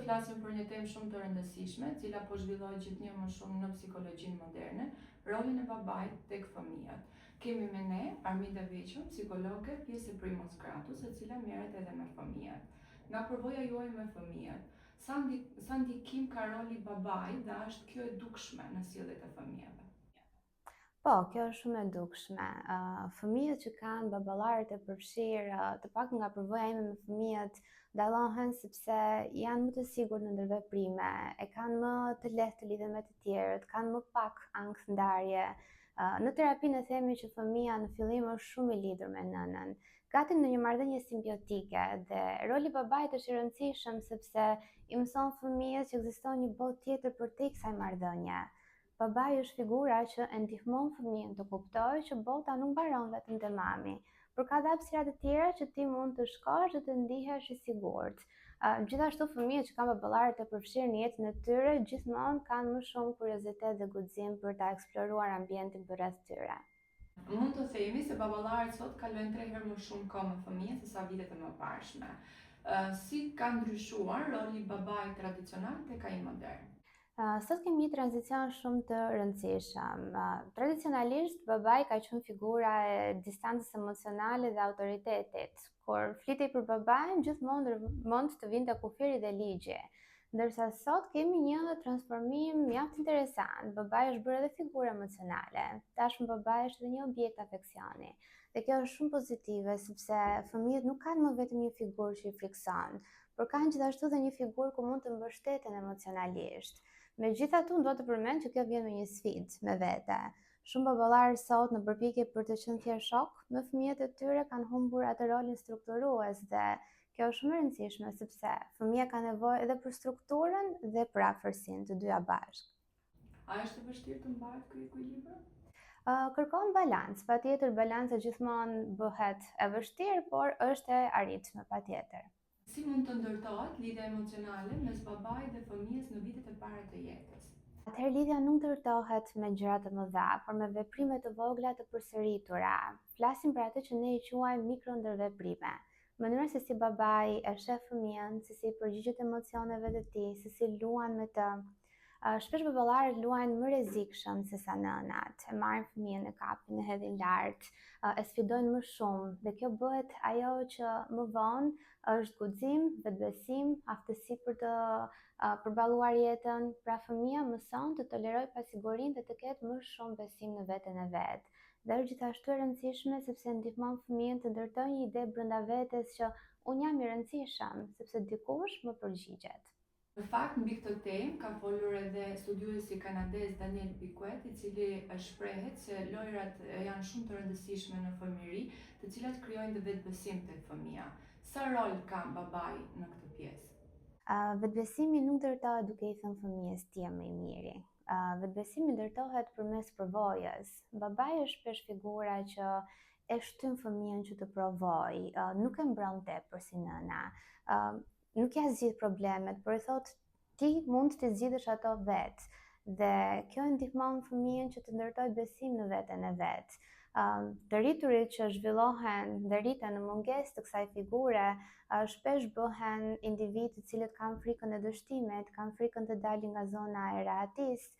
flasim për një temë shumë të rëndësishme, e cila po zhvillohet gjithnjë më shumë në psikologjinë moderne, rolin e babait tek fëmijët. Kemi me ne Arminda Veqon, psikologe, pjesë e Primus Gratus, e cila merret edhe me fëmijët. Nga përvoja juaj me fëmijët, sa sa ndikim ka roli i babait dhe a është kjo e dukshme në sjelljet e fëmijëve? Po, kjo është shumë e dukshme. Uh, fëmijët që kanë baballarët e përfshirë, uh, të paktën nga përvoja ime me fëmijët, dallohen sepse janë më të sigurt në ndërveprime, e kanë më të lehtë të lidhen me të tjerët, kanë më pak ankth ndarje. Uh, në terapi ne themi që fëmija në fillim është shumë i lidhur me nënën, gati në një marrëdhënie simbiotike dhe roli i babait është i rëndësishëm sepse i mëson fëmijës që ekziston një botë tjetër përtej kësaj marrëdhënie. Babai është figura që e ndihmon fëmijën të kuptojë që bota nuk mbaron vetëm te mami, por ka dhe hapësira të tjera që ti mund të shkosh dhe të ndihesh i sigurt. Gjithashtu fëmijët që kanë baballarët e përfshirë në jetën e tyre gjithmonë kanë më shumë kuriozitet dhe guxim për ta eksploruar ambientin përreth tyre. Mund të themi se baballarët sot kalojnë tre herë më shumë kohë me fëmijët sesa vitet e mëparshme. Si ka ndryshuar roli i babait tradicional tek ai modern? Sot kemi një tranzicion shumë të rëndësishëm. Tradicionalisht, babai ka qenë figura e distancës emocionale dhe autoritetit. Kur flitej për babain, gjithmonë në mend të vinte kufiri dhe ligji. Ndërsa sot kemi një transformim mjaft interesant. Babai është bërë edhe figurë emocionale. Tashmë babai është edhe një objekt afeksioni. Dhe kjo është shumë pozitive sepse fëmijët nuk kanë më vetëm një figurë që i frikëson, por kanë gjithashtu dhe një figurë ku mund të mbështeten emocionalisht. Megjithatë, unë dua të përmend që kjo vjen me një sfidë me vete. Shumë baballarë sot në përpjekje për të qenë thjesht shok me fëmijët e tyre kanë humbur atë rolin strukturues dhe kjo është shumë e rëndësishme sepse fëmija ka nevojë edhe për strukturën dhe për afërsinë, të dyja bashkë. A është e vështirë të mbahet ky ekuilibër? Uh, kërkon balancë, patjetër balanca gjithmonë bëhet e vështirë, por është e arritshme patjetër. Si mund të ndërtohet lidhja emocionale mes babait dhe fëmijës në vitet e para të jetës? Atëherë lidhja nuk ndërtohet me gjëra të mëdha, por me veprime të vogla të përsëritura. Flasim për atë që ne i quajmë mikrondërveprime. Mënyra se si babai e sheh fëmijën, se si i përgjigjet emocioneve të tij, se si luan me të. Shpesh baballarët luajnë më rrezikshëm se sa nënat. E marrin fëmijën, e kapin, e hedhin lart, e sfidojnë më shumë dhe kjo bëhet ajo që më vonë është guxim, vetëbesim, aftësi për të përballuar jetën. Pra fëmija mëson të tolerojë pasigurinë dhe të ketë më shumë besim në veten e vet. Dhe është gjithashtu e rëndësishme sepse ndihmon fëmijën të ndërtojë një ide brenda vetes që unë jam i rëndësishëm, sepse dikush më përgjigjet. Në fakt, mbi këtë temë ka folur edhe studiuesi kanadez Daniel Piquet, i cili shprehet se lojërat janë shumë të rëndësishme në fëmijëri, të cilat krijojnë dhe vetëbesim tek fëmija. Sa rol ka babai në këtë pjesë? Vetëbesimi nuk ndërtohet duke i thënë fëmijës ti je më i miri. Vetëbesimi ndërtohet përmes përvojës. Babai është shpesh figura që e shtyn fëmijën që të provojë, nuk e mbron tepër si nëna. Nuk ia zgjidh problemet, por i thotë ti mund t'i zgjidhësh ato vetë. Dhe kjo e ndihmon fëmijën që të ndërtojë besim në veten e vet. Të rriturit që zhvillohen dhe rriten në mungesë të kësaj figure, shpesh bëhen individë të cilët kanë frikën e dështimit, kanë frikën të dalin nga zona e rehatisë,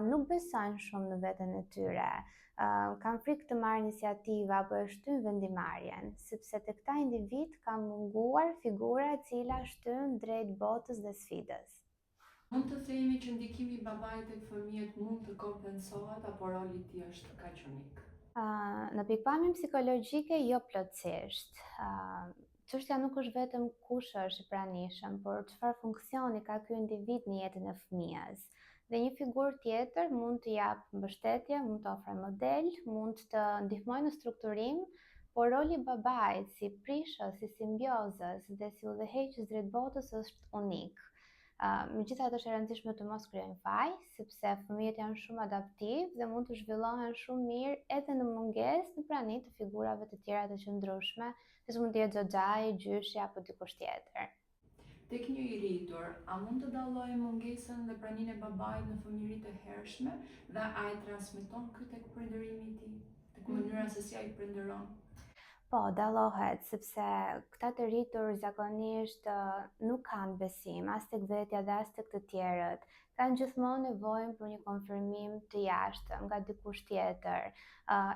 nuk besojnë shumë në veten e tyre kanë frikë të marrin iniciativa apo e shtyjnë vendimmarrjen, sepse te këta individë ka munguar figura e cila shtyn drejt botës dhe sfidës. Mund të themi që ndikimi i babait tek fëmijët mund të kompensohet apo roli i tij është kaq unik? Në pikëpamjen psikologjike jo plotësisht. Çështja nuk është vetëm kush është i pranishëm, por çfarë funksioni ka ky individ në jetën e fëmijës. Dhe një figurë tjetër mund të japë mbështetje, mund të ofrojë model, mund të ndihmojë në strukturim, por roli i babait si prishës, si simbiozës dhe si udhëheqës drejt botës është unik. Megjithatë është e rëndësishme të mos krijojmë faj, sepse fëmijët janë shumë adaptivë dhe mund të zhvillohen shumë mirë edhe në mungesë në prani të figurave të tjera të qëndrueshme, siç mund të jetë xhaxhai, gjyshi apo dikush tjetër. Tek një i rritur, a mund të dallojë mungesën dhe praninë e babait në fëmijëri të hershme dhe a e transmeton ky tek prindërimi i tij, tek mënyra se si ai prindëron? Po, dallohet, sepse këta të rritur zakonisht nuk kanë besim, as tek vetja dhe as tek të tjerët. Kanë gjithmonë nevojën për një konfirmim të jashtëm nga dikush tjetër.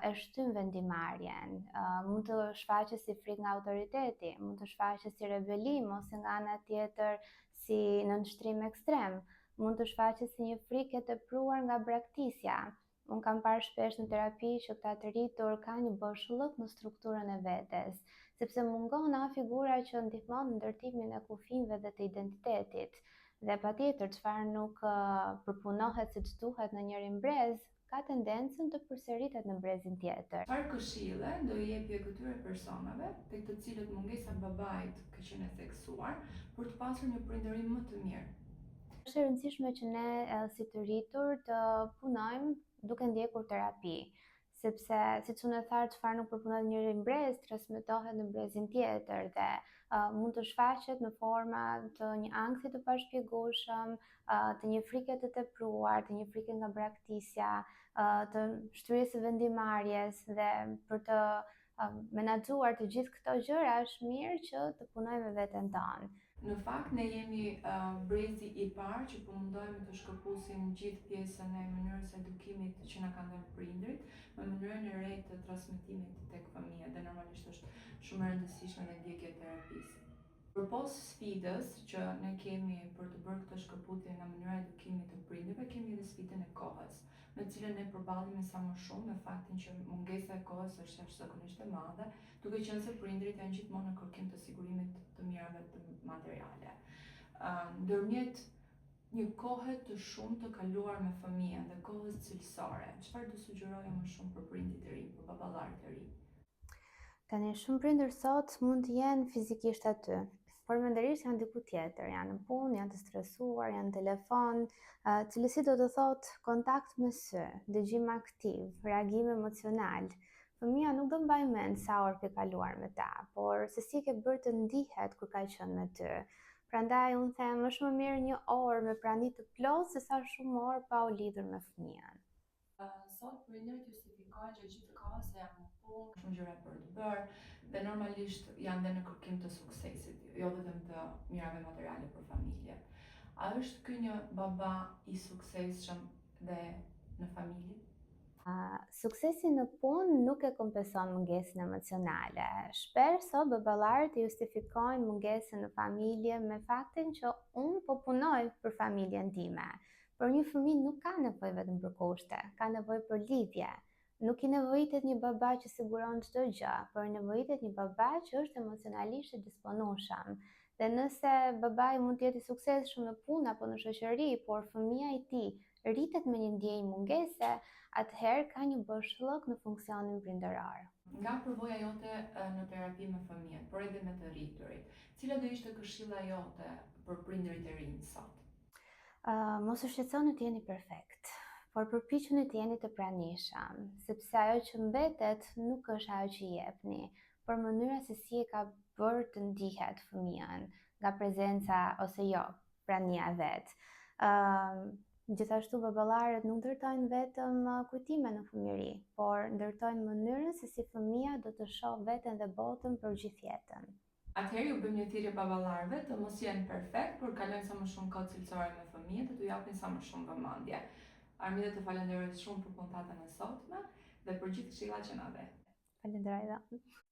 E shtyn vendimmarrjen. Mund të shfaqet si frikë nga autoriteti, mund të shfaqet si rebelim ose nga ana tjetër si nënshtrim ekstrem. Mund të shfaqet si një frikë e tepruar nga braktisja. Unë kam parë shpesh në terapi që këta të rritur kanë një boshllëk në strukturën e vetes, sepse mungon ajo figura që ndihmon në ndërtimin e kufinjve dhe të identitetit. Dhe patjetër çfarë nuk përpunohet siç duhet në njërin brez, ka tendencën të përsëritet në brezin tjetër. Çfarë këshille do i jepje këtyre personave, tek të cilët mungesa e babait ka qenë e theksuar, për të pasur një prindërim më të mirë? Është e rëndësishme që ne si të rritur të punojmë duke ndjekur terapi, sepse siç unë e thashë çfarë nuk përpunohet në njërin brez, transmetohet në brezin tjetër dhe uh, mund të shfaqet në forma të një ankthi të pashpjegueshëm, uh, të një frike të tepruar, të një frike nga braktisja, uh, të shtyrjes së vendimmarrjes dhe për të menaxhuar të gjithë këto gjëra është mirë që të punojmë me veten tonë. Në fakt ne jemi uh, brezi i parë që po mundohemi të shkëpusim gjithë pjesën e mënyrës së edukimit që na kanë dhënë prindërit me mënyrën e re të transmetimit tek fëmijët dhe normalisht është shumë e rëndësishme dhe ndjekja e terapisë. Përpos sfidës që ne kemi për të bërë këtë shkëputje nga mënyra e edukimit të prindërve, kemi edhe sfidën e kohës, me të cilën ne përballemi sa më shumë me faktin që mungesa e kohës është jashtëzakonisht e madhe, duke qenë se prindërit janë gjithmonë në kërkim të sigurimit të mirave të materiale. Ndërmjet një kohe të shumë të kaluar me fëmijën dhe kohës cilësore, çfarë do sugjeroje më shumë për prindërit e rinj, për baballarët e rinj? Tani, shumë prindër sot mund të jenë fizikisht aty, por mendërisht janë diku tjetër, janë në punë, janë të stresuar, janë në telefon. Cilësi do të thotë kontakt me sy, dëgjim aktiv, reagim emocional. Fëmija nuk do mbajë mend sa orë ke kaluar me ta, por se si e ke bërë të ndihet kur ka qenë me ty. Prandaj unë them është më mirë një orë me prani të plotë se sa shumë orë pa u lidhur me fëmijën. Sot prindërit justifikohen gjatë gjithë kohës se janë në punë, shumë gjëra për të bërë dhe normalisht janë dhe në kërkim të suksesit, jo vetëm të mirave materiale për familje. A është ky një baba i suksesshëm dhe në familje? Uh, suksesi në punë nuk e kompenson mungesën emocionale. Shpesh sot baballarët e justifikojnë mungesën në familje me faktin që unë po punoj për familjen time. Por një fëmijë nuk ka nevojë vetëm për kushte, ka nevojë për lidhje. Nuk i nevojitet një baba që siguron çdo gjë, por i nevojitet një baba që është emocionalisht i disponueshëm. Dhe nëse babai mund të jetë i suksesshëm në punë apo në shoqëri, por fëmija i tij rritet me një ndjenjë mungese, atëherë ka një boshllëk në funksionin prindëror. Nga përvoja jote në terapi me fëmijët, por edhe me të rriturit, cila do ishte këshilla jote për prindërit e rinj sot? Uh, mos u shqetësoni të jeni perfekt, por përpiquni të jeni të pranishëm, sepse ajo që mbetet nuk është ajo që jepni, por mënyra se si e ka bërë të ndihet fëmijën nga prezenca ose jo, prania e vet. Uh, gjithashtu baballarët nuk ndërtojnë vetëm kujtime në fëmijëri, por ndërtojnë mënyrën se si fëmija do të shohë veten dhe botën për gjithë jetën. Atëherë ju bëjmë një thirrje baballarëve të mos jenë perfekt, por kalojnë sa më shumë kohë cilësore me fëmijët dhe t'u japin sa më shumë vëmendje. Armida të falenderoj shumë për puntatën e sotme dhe për gjithë këshillat që na dhe. Falenderoj dhe unë.